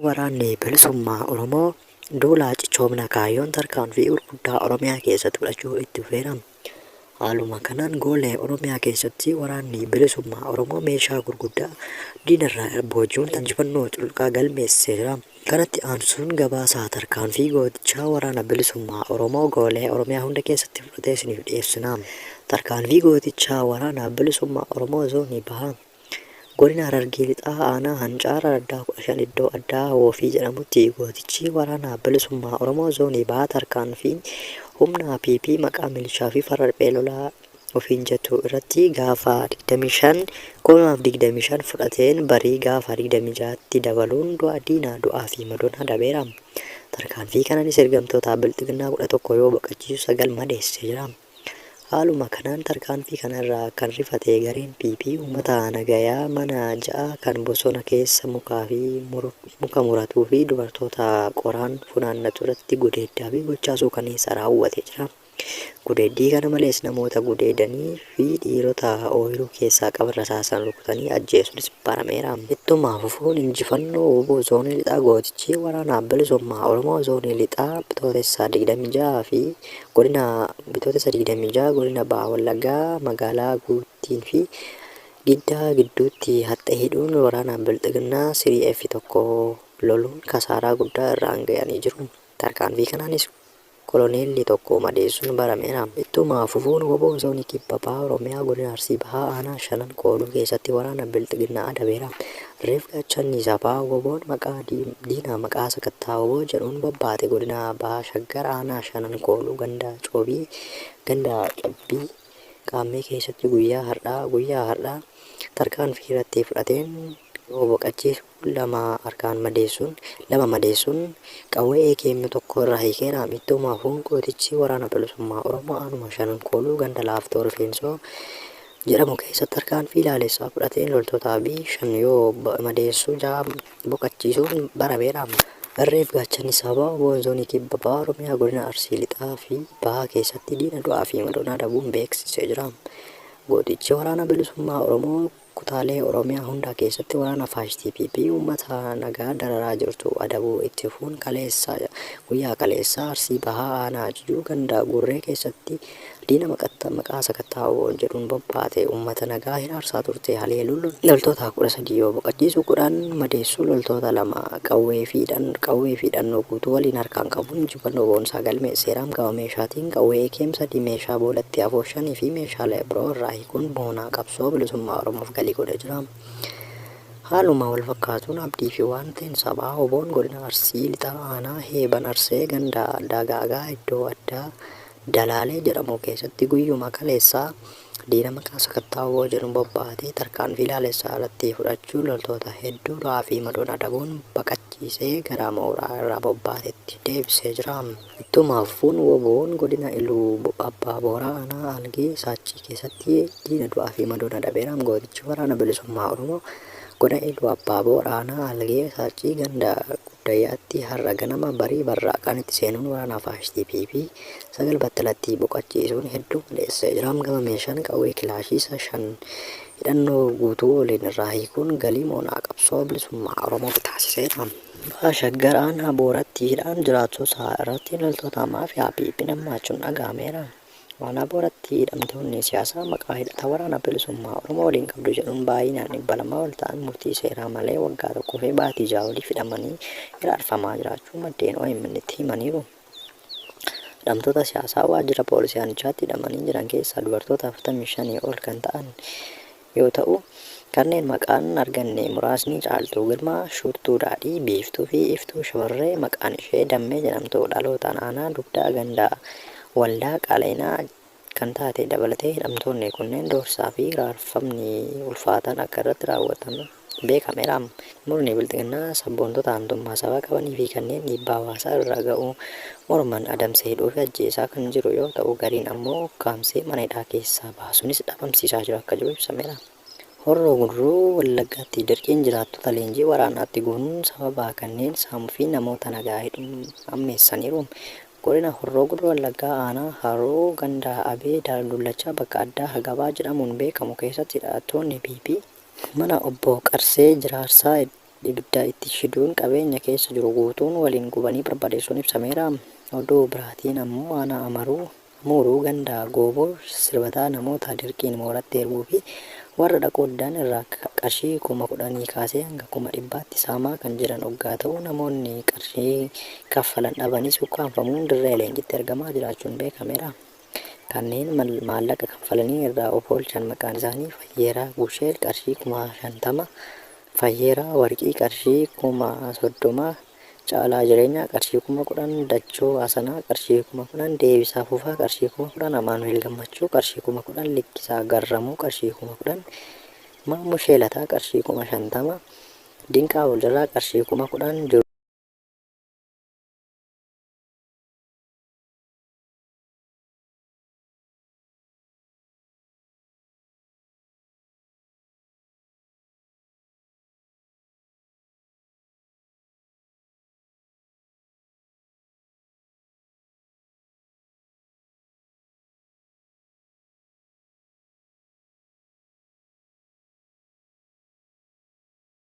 Waraanni Bilisummaa Oromoo duula cichoomina kaayyoon tarkaanfii gurguddaa Oromiyaa keessatti fudhachuu itti fufeera. Haaluma kanaan goolee Oromiyaa keessatti Waraanni Bilisummaa Oromoo meeshaa gurguddaa diinarraa booji'uun injifannoo cululuqaa galmeessiseera. Kanatti aansuun gabaasa tarkaanfii gootichaa Waraana Bilisummaa Oromoo goolee Oromiyaa hunda keessatti fudhate isiniif dhiyeessina. Tarkaanfii gootichaa Waraana Bilisummaa Oromoo Zoonii Bahaa. Godina Harargee Lixaa Aanaa Hancaar Araddaa 15 iddoo addaa Woofii jedhamutti gootichi Waraana Bilisummaa Oromoo Zoonii Bahaa tarkaanfii humna PP maqaa milishaa fi farra riphee lolaa ofiin jettu irratti gaafa 25, 2025 fudhateen barii gaafa 26tti dabaluun du'a diinaa du'aa fi madoon adabeera. Tarkaanfii kananis ergamtoota Bilxiginnaa 11 yoo baqachiisu 9 madeessee jira. Haaluma kanaan tarkaanfii kana irraa kan rifate gareen PP uummata nagayaa mana 6 kan bosona keessa mukaa fi muka muratuu fi dubartoota qoraan funaannatu irratti gudeeddaa fi gochaa suukaneessa raawwate jira. Gudeeddii kana malees namoota gudeedanii fi dhiirota ooyiruu keessaa qaban rasaasaan rukutanii ajjeesuunis barameera. Ittuma fufuun injifannoo wbo Zoonii Lixaa Gootichi Waraana Bilisummaa Oromoo Zoonii Lixaa Bitootessa 26 fi Godina Bitootessa 26 Godina Baha Wallaggaa magaalaa Guuttiin fi Giddaa gidduutti haxxee hidhuun waraana Bilxiginnaa 3F 1 loluun kasaaraa guddaa irraan gayanii jiru. Tarkaanfii kanaanis Koloneelli tokko madeessuun barameera. Ittuma fufuun wbo Zoonii Kibba Baha Oromiyaa Godina Arsii Bahaa Aanaa Shanan Kooluu keessatti waraana Bilxiginnaa adabeera. Reef Gaachanni Sabaa WBOn maqaa diina maqaa sakattaa wbo jedhuun bobbaate Godina Baha Shaggar Aanaa Shanan Kooluu ganda Coobii ganda Cabbii Qaammee keessatti guyyaa har'aa guyyaa har'aa tarkaanfii irratti fudhateen yoo boqachiisu 2 harkaan madeessuun 2 madeessuun qawwee AKM 1 irraa hiikeera. Ittuma fufuun gootichi Waraana Bilisummaa Oromoo Aanuma Shanan Kooluu ganda Laaftoo Rifeensoo jedhamu keessatti tarkaanfii laalessaa fudhateen loltoota Abiy 5 yoo madeessu 6 boqachiisuun barameera. Irreef gaachanni sabaa wbo Zoonii Kibba Baha Oromiyaa Godina Arsii Lixaa fi Bahaa keessatti diina du'aa fi madoon adabuun beeksisee jira. Gootichi Waraana Bilisummaa Oromoo Kutaalee Oromiyaa hunda keessatti waraana faashistii PP uummata nagaa dararaa jirtu adabuu itti fufuun kaleessa guyyaa kaleessaa Arsii Bahaa aanaa Ajjuu ganda Gurree keessatti diina maqaa sakattaa wbo jedhuun bobbaate uummata nagaa hiraarsaa turte haleeluun loltoota 13 yoo boqachiisu 10 madeessuu loltoota 2 qawwee fi qawwee fi hidhannoo guutuu waliin harkaan qabuun injifannoo boonsaa galmeesseera. Gama meeshaatiin qawwee AKM 3 meeshaa boolatti afoo 5 fi meeshaalee biroo irraa hiikuun moonaa qabsoo bilisummaa Oromoof galii godhee jira. Haaluma wal fakkaatuun Abdii fi Waanteen Sabaa WBOn Godina Arsii Lixaa Aanaa Heeban Arsee ganda Dagaagaa iddoo addaa Dalaalee jedhamu keessatti guyyuma kaleessaa diina maqaa sakattaa wbo jedhuun bobbaatee tarkaanfii laalessaa irratti fudhachuun loltoota hedduu du'aa fi madoon adabuun baqachiisee gara mooraa irraa bobbaatetti deebisee jira. Ittuma fufuun WBOn Godina Iluu Abbaa Booraa Aanaa Algee Saachii keessatti diina du'aa fi madoon adabeera. Gootichi Waraana Bilisummaa Oromoo Godina Iluu Abbaa Boor Aanaa Algee Saachii ganda Gudayyaatti har'a ganama barii barraaqaan itti seenuun waraana faashistii PP 9 battalatti boqachiisuun hedduu madeessee jira. Gama meeshaan qawwee kilaashii 5 hidhannoo guutuu waliin irraa hiikuun galii moonaa qabsoo bilisummaa Oromoof taasiseera. Baha Shaggar aanaa Booratti hidhaan jiraattota irratti loltoota maafiyaa PPn hammaachuun dhaga'ameera. Aanaa Booratti hidhamtoonni siyaasaa maqaa hidhata Waraana Bilisummaa Oromoo waliin qabdu jedhuun baay'inaan 200 ol ta'an murtii seeraa malee waggaa tokkoo fi baatii 6 oliif hidhamanii hiraarfamaa jiraachuu maddeen OMN'tti himaniiru. Hidhamtoota siyaasaa waajjira poolisii aanichaatti hidhamanii jiran keessaa dubartoota 45 ol kan ta'an yoo ta'u, kanneen maqaan arganne muraasni Caaltuu Girmaa, Shuurtuu Daadhii, Biiftuu fi Iftuu shamarree maqaan ishee Dammee jedhamtu dhalootaan aanaa Dugdaa ganda Waldaa Qaala'inaa kan taate dabalatee hidhamtoonni kunneen doorsisaa fi hiraarfamni ulfaataan akka irratti raawwatame beekameera. Murni Bilxiginnaa sabboontota aantummaa sabaa qabanii fi kanneen dhiibbaa hawaasaa irra ga'u morman adamsee hidhuu fi ajjeesaa kan jiru yoo ta'u, gariin ammoo ukkaamsee mana hidhaa keessaa baasuunis dhabamsiisaa jiru akka jiru ibsameera. Horroo Guduruu Wallaggaatti dirqiin jiraattota leenjii waraanaatti guuruun sababa kanneen saamuu fi namoota nagaa hidhuun hammeessaniiru. Godina Horroo Guduruu Wallaggaa aanaa Haroo ganda Abee Dullachaa bakka addaa Hagabaa jedhamuun beekamu keessatti hidhattoonni PP mana Obbo Qarsee Jiraarsaa Ibidda itti shiduun qabeenya keessa jiru guutuun waliin gubanii barbadeessuun ibsameera. Oduu biraatiin ammoo aanaa Amaruu Amuuruu ganda Gooboo Sirbataa namoota dirqiin mooratti erguu fi warra dhaquu didan irraa qarshii 10,000 kaasee hanga 100,000tti saamaa kan jiran oggaa ta'u namoonni qarshii kaffalan dhabanis ukkaamfamuun dirree leenjitti ergamaa jiraachuun beekameera. Kanneen maallaqa kanfalanii irraa of oolchan maqaan isaanii Fayyeeraa Guusheel qarshii 50,000, Fayyeeraa Warqii qarshii 30,000, Caalaa Jireenyaa qarshii 10,000, Dachoo Asanaa qarshii 10,000, Deebisaa Fufaa qarshii 10,000, Amaanu'eel Gammachuu qarshii 10,000, Likkisaa Garramuu qarshii 10,000, Maammushee Lataa qarshii 50,000, Dinqaa Walirraa qarshii 10,000 jiru.